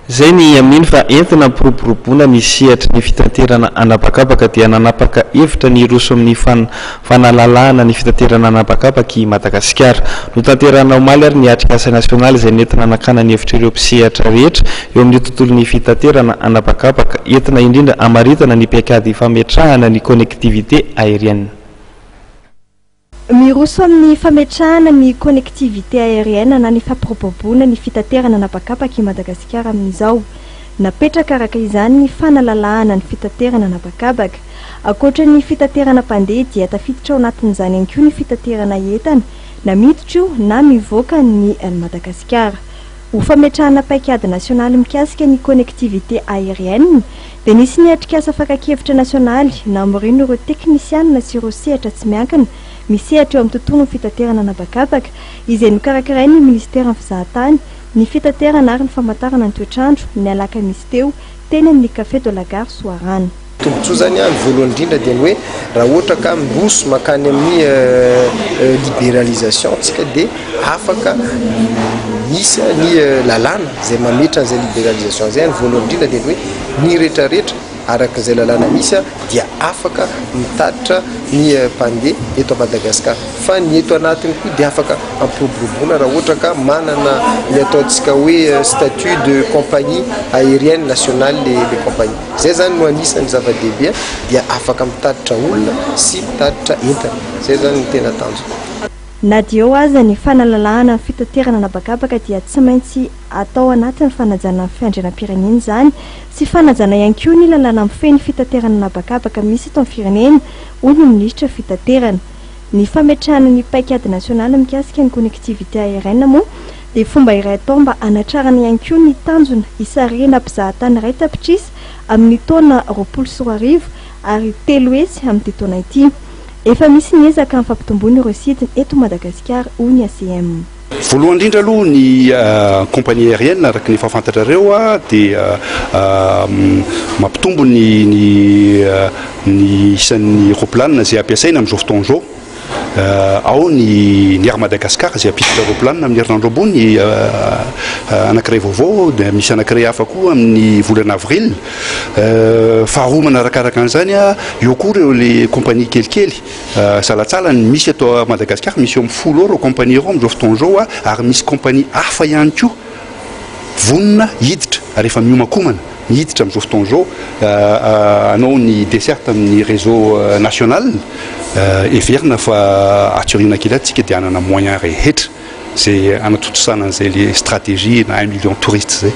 Izay ny amin'iny fa entina hampiroboroboana ny sehatry ny fitaterana an'habakabaka dia nanapaka hevitra ny hiroso amin'ny fanalalahana ny fitaterana an'habakabaka i Madagasikara. Notanterahina omaly ary ny atrikasa nasionaly izay nentina nakana ny hevitr'ireo mpisehatra rehetra eo amin'ny tontolon'ny fitaterana an'habakabaka, entina indrindra hamaritana ny paikady fametrahana ny connectivité aérienne. Miroso amin'ny fametrahana ny connectivité aérienne na ny fampiroboroboana ny fitaterana an'habakabaka i Madagasikara amin'izao. Napetraka araka izany ny fanalalahana ny fitaterana an'habakabaka. Ankoatra ny fitaterana mpandeha dia tafiditra ao anatin'izany ihany koa ny fitaterana entana na miditra io na mivoaka ny Madagasikara. Ho fametrahana paikady nasionaly mikasika ny connectivité aérienne dia nisy ny atrikasa fakan-kevitra nasionaly namorian'ireo teknisianina sy ireo sehatra tsy miankina misehatra eo amin'ny tontolon'ny fitaterana an'habakabaka izay nokarakarain'ny minisiteran'ny Fizahantany, ny fitaterana ary ny famantarana ny toetr'andro ny alakamisy teo teny amin'ny Café de la Gare Soarano. Tombontsoa izany ny voalohany indrindra dia ny hoe raha ohatra ka miroso mankany amin'ny libéralisation tsika dia afaka misy ny lalàna izay mametra an'izay libéralisation izay. Ny voalohany indrindra dia ny hoe ny rehetrarehetra araka izay lalàna misy dia afaka mitatitra ny mpandeha eto Madagasikara, fa ny eto anatiny koa dia afaka ampiroboroboana raha ohatra ka manana ny ataontsika hoe statut de compagnie aérienne nationale le compagnie. Izay izany no anisan'ny zava-dehibe, dia afaka mitatitra olona sy mitatitra entana. Izay izany no tena tanjona. Na dia eo aza ny fanalalahana ny fitaterana an'habakabaka dia tsy maintsy atao anatin'ny fanajana ny fiandrianam-pirenena izany sy fanajana ihany koa ny lalàna mifehy ny fitaterana an'habakabaka misy eto amin'ny firenena, hoy ny minisitry ny fitaterana. Ny fametrahana ny paikady nasionaly mikasika ny connectivité aérienne moa dia fomba iray atao mba hanatrarana ihany koa ny tanjona hisarihana mpizahatany 1 tapitrisa amin'ny taona 2020 ary 300 amin'ity taona ity. Efa misy ny ezaka amin'ny fampitomboana ireo sidina eto Madagasikara, hoy ny ACM. Voalohany indrindra aloha, ny compagnie aérienne, araka ny efa fantatrareo, dia mampitombo ny isan'ny roplanina izay ampiasaina amin'izao fotoana izao. Ao ny Air Madagascar izay ampiditra roplanina amin'ny herinandro ambony, anankiray vaovao, dia misy anankiray hafa koa amin'ny volana avril. Faharoa manarakaraka an'izany, eo koa ireo le compagnie kelikely salatsalany misy eto Madagasikara. Misy eo amin'ny 10 eo ireo compagnie ireo amin'izao fotoana izao, ary misy compagnie hafa ihany koa vonona hiditra ary efa miomakomana miditra amin'izao fotoana izao hanao ny desserte amin'ny réseau national. Heverina fa atsoriana kely atsika dia hanana moyen rehetra izay hanatontosana an'izay le stratégie na 1 million touriste zay.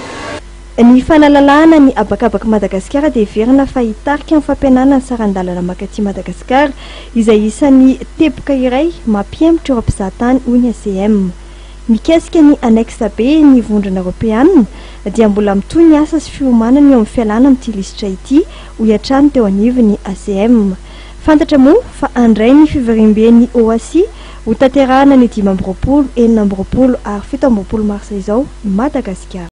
Ny fanalalahana ny habakabaka Madagasikara dia heverina fa hitarika ny fampihenana ny saran-dalana makaty Madagasikara, izay isan'ny teboka iray mampihemotra ireo mpizahatany, hoy ny ACM. Mikasika ny annexe B ny Vondrona Eoropeanina dia mbola mitohy ny asa sy fiomanana eo amin'ny fialana amin'ity lisitra ity, hoy hatrany teo anivon'ny ACM. Fantatra moa fa handray ny fivoriamben'ny OACI ho tanterahana ny 25, 26 ary 27 marsa izao Madagasikara.